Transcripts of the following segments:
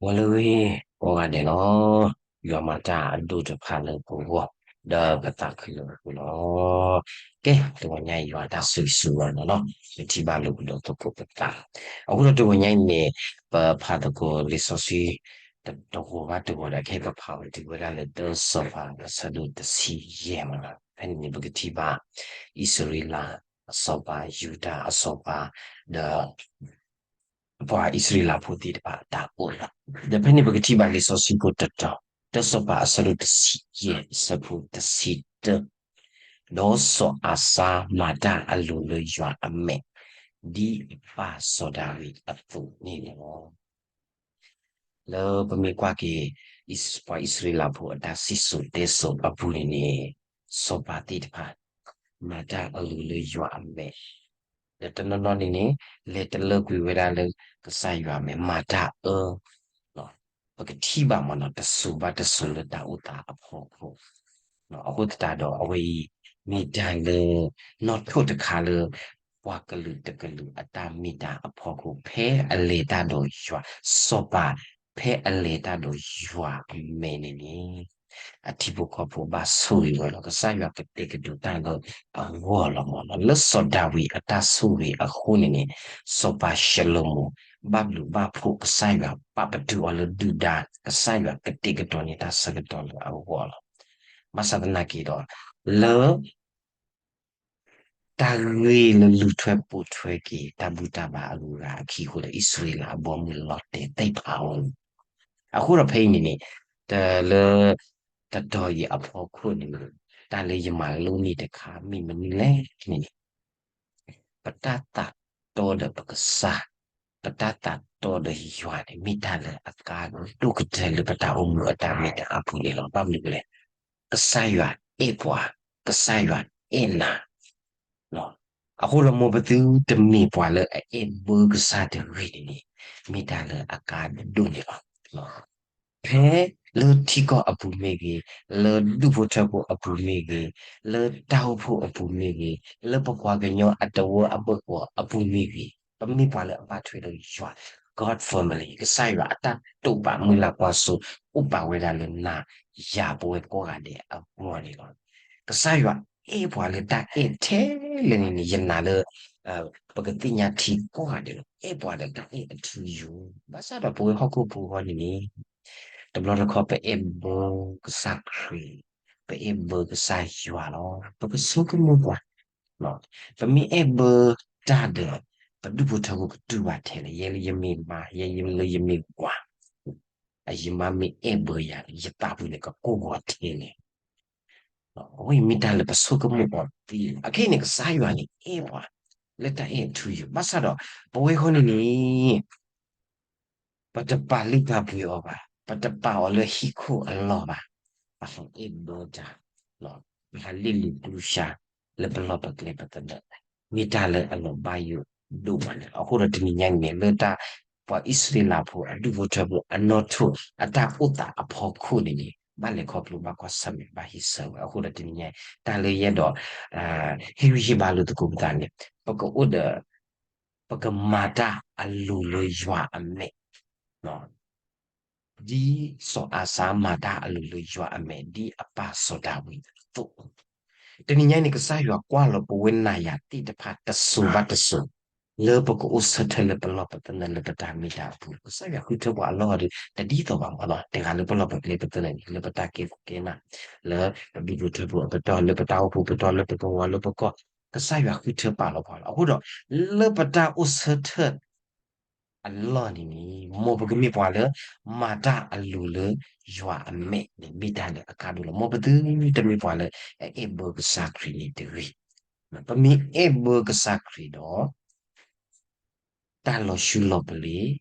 ဂီၤလၢအဂ့ၤ ကိးဂၤဒဲးလီၤ. ယွၤမၤတၢ်အဒိၣ်တဖၣ်လၢပဂီၢ် ဒီးပသးခုလၢပဂီၢ်လီၤ. ကဲ တဂီၤညါအံၤ ယွၤတၢ်ဆိၣ်ဂ့ၤဆိၣ်ဝါန့ၣ်လီၤ. ပထံၣ်ဘၣ်လိာ်ကဒီးသကိးပသး. အဃိဒီးတဂီၤညါအံၤန့ၣ် ပဖးသကိးလံာ်စီဆှံ တဂီၤဘၣ်တဂီၤဒီး ခဲအံၤပဖးဝဲတုၤဝဲဒၣ်လၢ တၢစီၤပၤ အဆၢဒိၣ်တဆံယဲၢ်မးလီၤ. ဖဲန့ၣ်န့ၣ် ပကထံၣ်ဘၣ် အံၣ်စရ့လးအစီၤပၤ, ယူဒၤအစီၤပၤ, ဒီး ပှၤအံၣ်စရ့လးဖိသ့ၣ်တဖၣ်အတၢ်အိၣ်လီၤ. ဒီးဖဲန့ၣ်ပကထံၣ်ဘၣ်လံာ်စီဆှံဖိတတီၤ, တၢစီၤပၤအဆၢဒိၣ်တဆံယဲၢ် အဆၢဖိတဆံတၢ, ဒီးစီၤအၤစါမၤတၢ်အလိၤလၢယွၤအမဲာ်, ဒ်အပၢ်စီၤဒၤဝံးအသိးန့ၣ်လီၤ. လၢပမ့ၢ်ကွၢ်က့ၤ ပှၤအံၣ်စရ့လးဖိအတၢ်စံၣ်စိၤတဲစိၤအပူၤန့ၣ်န့ၣ် စီၤပၤသ့ၣ်တဖၣ် မၤတၢ်အလိၤလၢယွၤအမဲာ်, ဒီးတနီၤနီၤန့ၣ်န့ၣ် လဲၤတလၢကွံာ်ဝဲဒၣ်လၢကစၢ်ယွၤအမဲာ် မၤတၢ်အၢ ပကထံၣ်ဘၣ်မးနီၤ တစိၤဘၣ်တစိၤလၢတၢ်အိၣ်သးအဖီခိၣ်, အဃိသတးဒီးအဝဲအံၤ မ့ၢ်တၢ်လၢ နီၣ်ထိၣ်တခါလၢ ပှၤကလုာ်တကလုာ်အတၢ်မ့ၢ်တၢ်အဖီခိၣ် ဖဲအလဲၤတၢ်ဒီးယွၤ, စီၤပၤဖဲအလဲၤတၢ်ဒီးယွၤအမဲာ်န့ၣ်န့ၣ် အထံဖိကီၢ်ဖိဘၣ်ဆိၣ်ဂ့ၤဝဲလီၤ. ကစၢ်ယွၤကတဲာ်ကတီၤတၢ်လၢအဂီၢ်လီၤမးလီၤ. လၢစီၤဒၤဝံးအတၢ်ဆိၣ်ဂ့ၤအဃိန့ၣ်န့ၣ် စီၤပၤၡလိၤမိၤ ဘၣ်ဘျုးဘၣ်ဖှိၣ်ကစၢ်ယွၤ ပာ်ပတုာ်အီၤလၢဒုၣ်ဒါ, ကစၢ်ယွၤကတဲာ်ကတီၤန့ၢ်တၢ်ဆၢကတီၢ်လၢအဂီၢ်လီၤ. ဘၣ်ဆၣ်သနာ်က့ဒီး လၢ တၢ်ဂ့ၢ်လၢလူၤထွဲပိာ်ထွဲက့ၤ တၢ်ဘူၣ်တၢ်ဘါအဂုၤအဂၤအခံအဃိဒီး အံၣ်စရ့လးအဘီအမုၢ်လီၤတဲာ်သ့ၣ်တဖၣ်အအိၣ်န့ၣ်, အဃိဒီးဖဲအံၤန့ၣ်န့ၣ် တၢ်လၢ တတီၤအံၤအဖီခိၣ်န့ၣ်န့ၣ် တၢ်လၢယမၤလိန့ၢ်တခါ မ့ၢ်မနုၤလဲၣ်န့ၣ်န့ၣ် ပတၢ်သးတီဒီးပကစၢ်, ပတၢ်သးတီဒီးယွၤန့ၣ် မ့ၢ်တၢ်လၢအကါဒိၣ်ကတၢၢ်လၢပတၢ်အိၣ်မူအတၢ်မ့ၢ်တၢ်အပူၤန့ၣ်လီၤ. ဘၣ်မနုၤလဲၣ်, ကစၢ်ယွၤအဲၣ်ပှၤ, ကစၢ်ယွၤအဲၣ်နၤ အဃိဒီးမ်ပသုတမ့ၢ်ပှၤလၢအအဲၣ်ဘၢကစၢ်တဂ့ၤန့ၣ်န့ၣ် မ့ၢ်တၢ်လၢအကါဒိၣ်န့ၣ်လီၤ. ဖဲလၢထံကီၢ်အပူၤမ့ၢ်ဂ့ၤ, လၢဒူၣ်ဖိထၢဖိအပူၤမ့ၢ်ဂ့ၤ, လၢတၢ်အိၣ်ဖှိၣ်အပူၤမ့ၢ်ဂ့ၤ, လၢပပှၤကညီအတဝၢအပၢၤအပူၤမ့ၢ်ဂ့ၤ, ပမ့ၢ်ပှၤလၢအဘၣ်ထွဲဒီးယွၤ, God family, ကစၢ်ယွၤအတၢ်တိာ်ပာ်မုၢ်လၢ်ကွၢ်စိ အိၣ်ပာ်ဝဲဒၣ်လၢနၤယၤပဝဲကိးဂၤဒဲးအဂီၢ်န့ၣ်လီၤ. ကစၢ်ယွၤအဲၣ်ပှၤလၢတၢ်အဲၣ်ထဲလဲၣ်န့ၣ်န့ၣ် ယနာ်လၢ ပကသ့ၣ်ညါထံကိးဂၤဒဲးလီၤ. အဲၣ်ပှၤဒီးတၢ်အဲၣ်အထူအယိာ်, ဘၣ်ဆၣ်ဒီးပဝဲဟီၣ်ခိၣ်ဖိအဂီၢ်န့ၣ်န့ၣ် တဘျီတခီၣ်ပအဲၣ်ဘၢကစၢ်ခရံာ်, ပအဲၣ်ဘၢကစၢ်ယွၤလီၤ. ပကဆိကမိၣ်ပှၤ, ပမ့ၢ်အဲၣ်ဘၢတၢ်ဒီး ပဒူၣ်ဖိထၢဖိကတူၢ်ဘၣ်ထဲလဲၣ်, ယဲလၢယမ့ၢ်မါ, ယဲလၢယမ့ၢ်ဝၤ, အယမါမ့ၢ်အဲၣ်ဘၢယၤန့ၣ် ယသးပူၤန့ၣ်ကကိၢ်ဂီၤထဲလဲၣ်. အဝဲအံၤမ့ၢ်တၢ်လၢပဆိကမိၣ်အီၤသ့, အခဲအံၤန့ၣ် ကစၢ်ယွၤန့ၣ်အဲၣ်ပှၤ လၢတၢ်အဲၣ်အထူအယိာ်, ဘၣ်ဆၣ်ဒီး ပဝဲဃီန့ၣ်န့ၣ် ပတပာ်လုၢ်ပာ်ပှ့ၤအီၤဘၣ်, ပတပာ်အီၤလၢဟံၣ်ခိၣ်အလီၢ်ဘၣ်, ပအဲၣ်ဘၢတၢ်, ပဟးလ့ၣ်လံၤပူၤဆါ လၢပလီၢ်ပကျဲပသနၢၣ်, မ့ၢ်တၢ်လၢအလီၤဘၣ်ယိၣ်ဒိၣ်မးန့ၣ်လီၤ. အဃိဒီးတနံၤညါအံၤန့ၣ် လၢတၢ် ပှၤအံၣ်စရ့လးဖိအဒူၣ်ဖိထၢဖိအနီၣ်ထိၣ်အတၢ်အိၣ်သးအဖီခိၣ်န့ၣ်န့ၣ် ဘၣ်လဲၤခီဖျိဘၣ်ကွၢ်ဆၢၣ်မဲာ်ဘၣ်ဟ့ၣ်ဆၢဝဲ, အဃိဒီးတနံၤညါအံၤ တၢ်လၢယအဲၣ်ဒိး ဟ့ၣ်ဂံၢ်ဟ့ၣ်ဘါလိာ်သကိးပသးန့ၣ် ပကအိၣ်ဒီး ပကမၤတၢ်အလိၤလၢယွၤအမဲာ် ဒ်စီၤအၤစါမၤတၢ်အလိၤလၢယွၤအမဲာ် ဒ်အပၢ်စီၤဒၤဝံးအသိး, တနံၤညါအံၤန့ၣ် ကစၢ်ယွၤကွၢ်လီၤပဝဲနၤယၤသ့ၣ်တဖၣ်တစိၤဘၣ်တစိၤ လၢပကအိၣ်ဆၢထၢၣ်လၢပလီၢ်ပသနၢၣ်လၢပတၢ်မ့ၢ်တၢ်အပူၤ, ကစၢ်ယွၤဃုထၢပှၤအလီၢ်ဒီး တဒ်သိးဘၣ်မးလီၤ, တဂၤလၢပလီၢ်ပကျဲပသနၢၣ်န့ၣ် လၢပတၢ်ကဲခိၣ်ကဲနၢ်, လၢပဒူၣ်ဖိထၢဖိအပတီၢ်, လၢပတၢ်အိၣ်ဖှိၣ်ပတီၢ်, လၢပကဝီၤလၢပကီၢ်, ကစၢ်ယွၤဃုထၢပာ်လီၤပှၤလီၤ. အဃိဒီး လၢပတၢ်အိၣ်ဆၢထၢၣ် အလီၢ်န့ၣ်န့ၣ် မ်ပကမ့ၢ်ပှၤလၢ မၤတၢ်အလိၤလၢယွၤအမဲာ်န့ၣ် မ့ၢ်တၢ်လၢအကါဒိၣ်လီၤ. မ်ပသုတမ့ၢ်ပှၤလၢ အအဲၣ်ဘၢကစၢ်ခရံာ်န့ၣ်တဂ့ၤ. ပမ့ၢ်အဲၣ်ဘၢကစၢ်ခရံာ်ဒီး တၢ်လီၤဆူလီၤပလ့ၤ,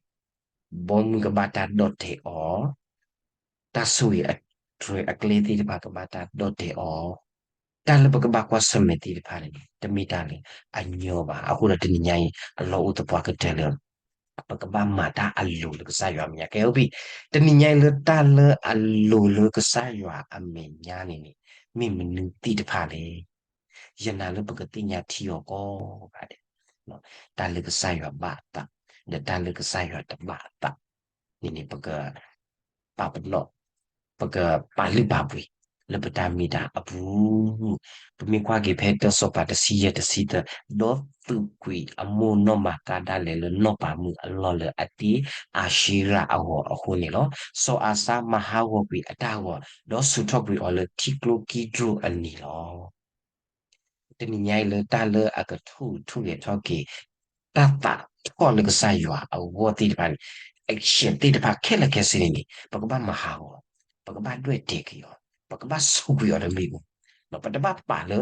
ဘီမုၢ်ကဘၣ်တၢ်ဒီၣ်တဲာ်အီၤ, တၢ်ဆိၣ်ဂ့ၤအတြဲၤအကျဲသ့ၣ်တဖၣ်ကဘၣ်တၢ်ဒီၣ်တဲာ်အီၤ, တၢ်လၢပကဘၣ်ကွၢ်ဆၢၣ်မဲာ်သ့ၣ်တဖၣ်န့ၣ် တမ့ၢ်တၢ်လၢအညီဘၣ်. အဃိဒီးတနံၤညါအံၤ အလီၢ်အိၣ်သပှၢ်ကတၢၢ်လၢ ပကဘၣ်မၤတၢ်အလိၤလၢကစၢ်ယွၤအမဲာ်ညါ. ကဲ အိၣ်ဖဲ တနံၤညါအံၤလၢတၢ်လၢအလိၤလၢကစၢ်ယွၤအမဲာ်ညါန့ၣ်န့ၣ် မ့ၢ်မနုၤသ့ၣ်တဖၣ်လဲၣ်. ယနာ်လၢပကသ့ၣ်ညါထံအီၤကိးဂၤဒဲး, တၢ်လၢကစၢ်ယွၤဘၣ်အသး ဒီးတၢ်လၢကစၢ်ယွၤတဘၣ်အသး မ့ၢ်န့ၣ် ပကပာ်ပနီၣ် ပကပာ်လုၢ်ပာ်ပှ့ၤ လၢပတၢ်မ့ၢ်တၢ်အပူၤ, ပမ့ၢ်ကွၢ်က့ၤဖဲတၢစီၤပၤတဆံယဲၢ်တဆံသၢ, ဒီးသုးကွံာ်အမိၢ်နီၢ်မၤကါဒၣ်လဲာ်လၢနီၢ်ပၤမုၣ်အလီၢ်လၢအတ့အၤၡ့ရၤအဂီၢ်အဃိန့ၣ်လီၤ. စီၤအၤစါမၤဟးဂီၤကွံာ်အတၢ်ဂီၤ, ဒီးဆူးထီၣ်ကွံာ်အီၤလၢထံကျိကံဒြိၣ်အနံၤလီၤ. တနံၤညါအံၤလၢတၢ်လၢအကထိၣ်ထူၣ်ဂဲၤထီၣ်က့ၤ တၢ်သးထီၣ်လၢကစၢ်ယွၤအဂီၢ်သ့ၣ်တဖၣ်န့ၣ်, action သ့ၣ်တဖၣ်ခဲလၢာ်ခဲဆ့န့ၣ်န့ၣ် ပကဘၣ်မၤဟးဂီၤ, ပကဘၣ်ဒွဲၣ်တဲာ်က့ၤအီၤ, ပကဘၣ်ဆူးကွံာ်အီၤဒီးမ့ၣ်အူ, ပတဘၣ်ပာ်လၢ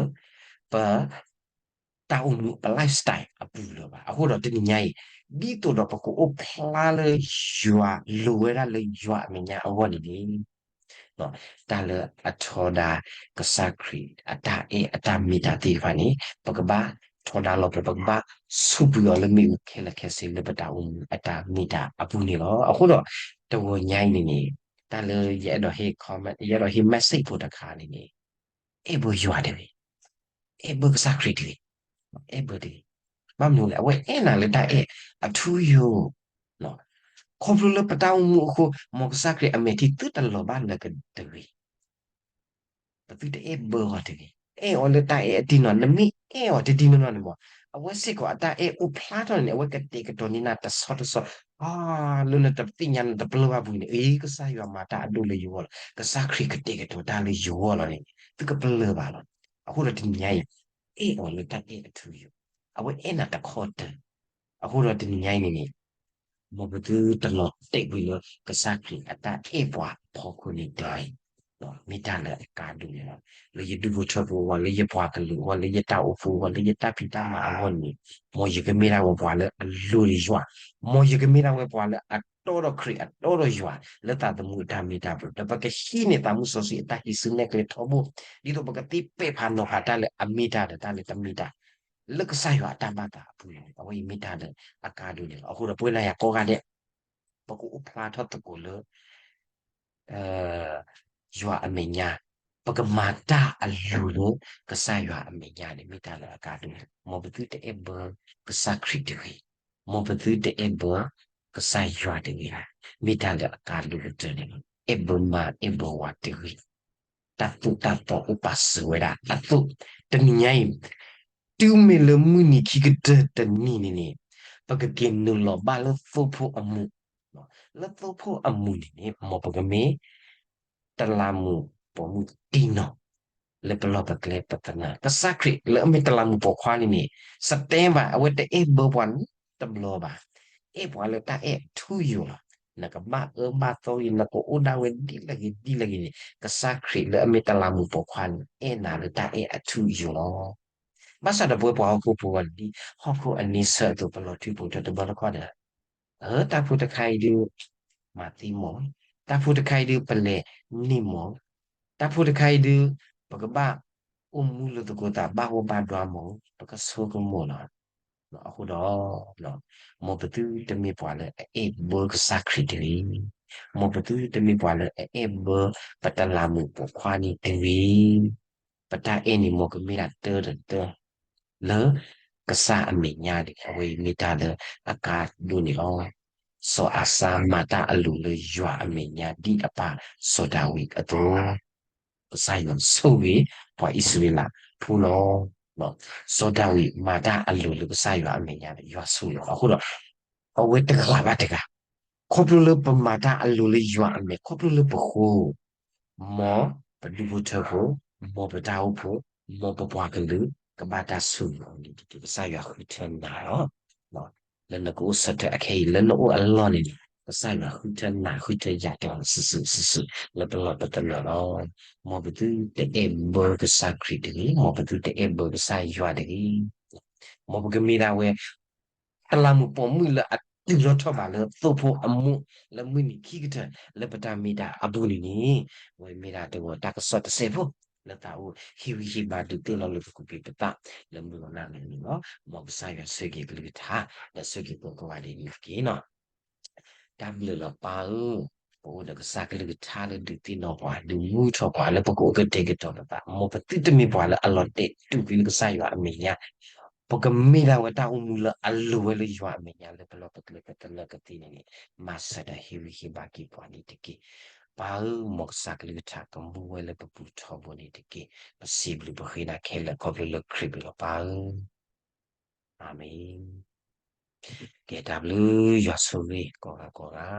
ပ တၢ်အိၣ်မူ ပ lifestyle အပူၤလၢၤဘၣ်. အဃိဒီးတနံၤညါအံၤ ဒ်သိးဒီးပကအိၣ်ဖျါလၢယွၤ လိၤဝဲဒၣ်လၢယွၤအမဲာ်ညါအဂီၢ်န့ၣ်န့ၣ် တၢ်လၢအထီဒါကစၢ်ခရံာ်အတၢ်အဲၣ်အတၢ်မ့ၢ်တၢ်သ့ၣ်တဖၣ်န့ၣ် ပကဘၣ်ထီဒါလီၤပှဲၤ ပကဘၣ်ဆူးကွံာ်အီၤလၢမ့ၣ်အူခဲလၢာ်ခဲဆ့လၢပတၢ်အိၣ်မူအတၢ်မ့ၢ်တၢ်အပူၤန့ၣ်လီၤ. အဃိဒီး တဂီၤညါအံၤန့ၣ်န့ၣ် တၢ်လၢယအဲၣ်ဒိးဟ့ၣ် comment ယအဲၣ်ဒိးဟ့ၣ် message ဖိတခါန့ၣ်န့ၣ် အဲၣ်ဘၢယွၤတဂ့ၤ အဲၣ်ဘၢကစၢ်ခရံာ်တဂ့ၤ, အဲၣ်ဘၢတဂ့ၤ. ဘၣ်မနုၤလဲၣ် အဝဲအဲၣ်နၤလၢတၢ်အဲၣ်အထူအယိာ်, ခီဖျိလၢပတၢ်အိၣ်မူအဃိ မ်ကစၢ်ခရံာ်အမဲာ်ထံသုတလီၤဘၣ်လၢတဂ့ၤ, ပသုတအဲၣ်ဘၢအီၤတဂ့ၤ, အဲၣ်အီၤလၢတၢ်အဲၣ်အတံၢ်နီၢ်, နမ့ၢ်အဲၣ်အီၤတဒ်န့ၣ်နီၢ်န့ၣ်မး အဝဲစ့ၢ်ကီးအတၢ်အဲၣ်အိၣ်ဖျါထီၣ်န့ၣ် အဝဲကတဲာ်ကတီၤန့ၢ်နၤတဆီတဆီ, လၢနတသ့ၣ်ညါနတပလၢၢ်ဘၣ်ပူၤန့ၣ် အ့ ကစၢ်ယွၤမၤတၢ်အဒိၣ်လၢယဂီၢ်လီၤ, ကစၢ်ခရံာ်ကတဲာ်ကတီၤတၢ်လၢယဂီၢ်လီၤန့ၣ် သုကပလၢၢ်ဘၣ်လီၤ. အဃိဒီးတနံၤညါအံၤ အဲၣ်အီၤလၢတၢ်အဲၣ်အထူအယိာ်, အဝဲအဲၣ်နၤတခီတၢၢ်, အဃိဒီးတနံၤညါအံၤန့ၣ်န့ၣ် မ်ပသုတလီၤတဲာ်ကွံာ်လၢကစၢ်ခရံာ်အတၢ်အဲၣ်ပှၤအဖီခိၣ်န့ၣ်တဂ့ၤ, မ့ၢ်တၢ်လၢအကါဒိၣ်န့ၣ်လီၤ. လၢယဒူၣ်ဖိထၢဖိအဂီၢ်, လၢယပှၤကလုာ်အဂီၢ်, လၢယတၢ်အိၣ်ဖှိၣ်အဂီၢ်, လၢယတၢ်ဖံးတၢ်မၤအဂီၢ်န့ၣ်, မ်ယကမ့ၢ်ဒၣ်ဝဲပှၤလၢအလိၤလၢယွၤ, မ်ယကမ့ၢ်ဒၣ်ဝဲပှၤလၢအတီဒီးခရံာ်အတီဒီးယွၤ လၢသးသမူအတၢ်မ့ၢ်တၢ်ပူၤ, ဒီးပကဟံးန့ၢ်သးမုၢ်စီဆှံအတၢ်ဟံးစုနဲၣ်ကျဲထီဘိ, ဒ်သိးပကသ့ပဲာ်ဖးနီၤဖးတၢ်လၢအမ့ၢ်တၢ်ဒီးတၢ်လၢတမ့ၢ်တၢ် လၢကစၢ်ယွၤအတၢ်ဘၣ်သးအပူၤန့ၣ် အဝဲအံၤမ့ၢ်တၢ်လၢအကါဒိၣ်န့ၣ်လီၤ. အဃိဒီးပဝဲနၤယၤကိးဂၤဒဲး ပကအိၣ်ဖျါထီၣ်သကိးလၢ ယွၤအမဲာ်ညါ, ပကမၤတၢ်အလိၤလၢကစၢ်ယွၤအမဲာ်ညါန့ၣ် မ့ၢ်တၢ်လၢအကါဒိၣ်န့ၣ်လီၤ. မ်ပသုတအဲၣ်ဘၢကစၢ်ခရံာ်တဂ့ၤ, မ်ပသုတအဲၣ်ဘၢကစၢ်ယွၤတဂ့ၤ, မ့ၢ်တၢ်လၢအကါဒိၣ်ကတၢၢ်န့ၣ်လီၤ. အဲၣ်ဘၢမါအဲၣ်ဘၢဝၤတဂ့ၤ, တၢ်သိၣ်တၢ်သီအိၣ်ပာ်စၢၤဝဲဒၣ်အသိး, တနံၤညါအံၤ တုၤမ့ၢ်လၢမုၢ်နံၤခံကတၢၢ်တနံၤန့ၣ်န့ၣ် ပကက့ၤနုာ်လီၤဘၣ်လၢသိဖိအမူး, လၢသိဖိအမူးန့ၣ်န့ၣ် မ်ပကမ့ၢ် တလးမူးပိာ်မုၣ်တံၢ်နီၢ် လၢပလီၢ်ပကျဲပသနၢၣ်, ကစၢ်ခရံာ်လၢအမ့ၢ်တလးမူးပိာ်ခွါန့ၣ်န့ၣ် စတဲဘၣ် အဝဲတအဲၣ်ဘၢပှၤနီတဘျီဘၣ်, အဲၣ်ပှၤလၢတၢ်အဲၣ်အထူအယိာ်လီၤ. နကဘၣ်အၢဘၣ်သီဂ့ၤ, နကအိၣ်ဒၣ်ဝဲဒ်လဲၣ်ဂ့ၤဒ်လဲၣ်ဂ့ၤန့ၣ် ကစၢ်ခရံာ်လၢအမ့ၢ်တလးမူးပိာ်ခွါန့ၣ် အဲၣ်နၤလၢတၢ်အဲၣ်အထူအယိာ်လီၤ. ဘၣ်ဆၣ်ဒီးပဝဲပှၤဟီၣ်ခိၣ်ဖိအဂီၢ်န့ၣ် ဒ်ဟီၣ်ခိၣ်အန့ဆၢၣ်အသိး ပလီၤထွံပိာ်ထွဲတဘျီတခီၣ်ဒီး အၢ တၢ်ဖိတခါအံၤဒုး မၤသ့မး, တၢ်ဖိတခါအံၤဒုး ပလဲၤန့ၢ်မး, တၢ်ဖိတခါအံၤဒုး ပကဘၣ်အိၣ်မူလၢသကိးသး ဘၣ်ဂိၢ်ဘၣ်ဒွါမး, ပကဆိကမိၣ်လီၤ. အဃိဒီး မ်ပသုတမ့ၢ်ပှၤလၢအအဲၣ်ဘၢကစၢ်ခရံာ်တဂ့ၤ, မ်ပသုတမ့ၢ်ပှၤလၢအအဲၣ်ဘၢပတလးမူးပိာ်ခွါန့ၣ်တဂ့ၤ. ပတၢ်အဲၣ်န့ၣ် မ်ကမ့ၢ်ဒၣ်တၢတတၢ လၢကစၢ်အမဲာ်ညါန့ၣ် အဝဲအံၤမ့ၢ်တၢ်လၢအကါဒိၣ်န့ၣ်လီၤ. စီၤအၤစါမၤတၢ်အလိၤလၢယွၤအမဲာ်ညါ ဒ်အပၢ်စီၤဒၤဝံးအသိး, ကစၢ်ယွၤဆိၣ်ဂ့ၤပှၤအံၣ်စရ့လးဖိလီၤ. စီၤဒၤဝံးမၤတၢ်အလိၤလၢကစၢ်ယွၤအမဲာ်ညါန့ၣ် ယွၤဆိၣ်ဂ့ၤလီၤ. အဃိဒီး အဝဲတဂၤဘၣ်တဂၤ ခီဖျိလၢပမၤတၢ်အလိၤလၢယွၤအမဲာ် ခီဖျိလၢပဃိ မ်ပဒူၣ်ဖိထၢဖိ, မ်ပတၢ်အိၣ်ဖှိၣ်, မ်ပပှၤကလုာ် ကဘၣ်တၢ်ဆိၣ်ဂ့ၤအီၤန့ၣ် ကစၢ်ယွၤဃုထၢနၤလီၤ. လၢနကအိၣ်ဆၢထၢၣ်အခဲအံၤ လၢနအိၣ်အလီၢ်န့ၣ်န့ၣ် ကစၢ်ယွၤဃုထၢနၤ ဃုထၢယၤတဂၤစုာ်စုာ်စုာ်စုာ် လၢပလီၢ်ပသနၢၣ်လီၤ. မ်ပသုတအဲၣ်ဘၢကစၢ်ခရံာ်တဂ့ၤ, မ်ပသုတအဲၣ်ဘၢကစၢ်ယွၤတဂ့ၤ. မ်ပကမ့ၢ်ဒၣ်ဝဲ တလးမူးပိာ်မုၣ်လၢအတုၤလီၤထီၣ်ဘးလၢသိဖိအမူး လၢမုၢ်နံၤခံကတၢၢ် လၢပတၢ်မ့ၢ်တၢ်အပူၤန့ၣ်န့ၣ် အဝဲမ့ၢ်ဒၣ်တဂီၤတၢ်ကစီၣ်တစဲးဖိ လၢသးအိၣ်ဟ့ၣ်ဂံၢ်ဟ့ၣ်ဘါဒုးသ့ၣ်နီၣ်လိာ်သကိးက့ၤပသး လၢမုၢ်ဂီၤနၣ်ရံၣ်န့ၣ်လီၤ. မ်ကစၢ်ယွၤဆိၣ်ဂ့ၤကလုၢ်ကထါ ဒီးဆိၣ်ဂ့ၤပှၤကိးဂၤဒဲးန့ၣ်တက့ၢ်နီၤ. တၢ်ဘျုးလီၤပၢ်ဧၢ, ပအိၣ်ဒီးကစၢ်ကလုၢ်ကထါလၢဒုးသ့ၣ်နီၣ်ပှၤ ဒုးမူထီၣ်ပှၤ လၢပကအိၣ်ကတဲာ်ကတီၤပသး မ်ပသုတမ့ၢ်ပှၤလၢအလီၤတဲာ်တူာ်ကွံာ်လၢကစၢ်ယွၤအမဲာ်ညါ, ပကမ့ၢ်ဒၣ်ဝဲတၢ်အိၣ်မူလၢအလိၤဝဲလၢယွၤအမဲာ်ညါလၢပလီၢ်ပကျဲ ပတလၢကသ့န့ၣ်န့ၣ်, မၤစၢၤဒီးဟ့ၣ်ဂံၢ်ဟ့ၣ်ဘါက့ၤပှၤန့ၣ်တက့ၢ်. ပၢ်ဧၢ, မ်ကစၢ်ကလုၢ်ကထါကမူဝဲလၢပပူၤထီဘိန့ၣ်တက့ၢ်. ပစံးဘျုးပဃ့နၤခဲလၢာ်ခီဖျိလၢခရံာ်အမံၤလီၤ ပၢ်ဧၢ. အၤမ့ၣ်. ကဲတၢ်ဘျုး ယွၤဆိၣ်ဂ့ၤကိးဂၤကိးဂၤ.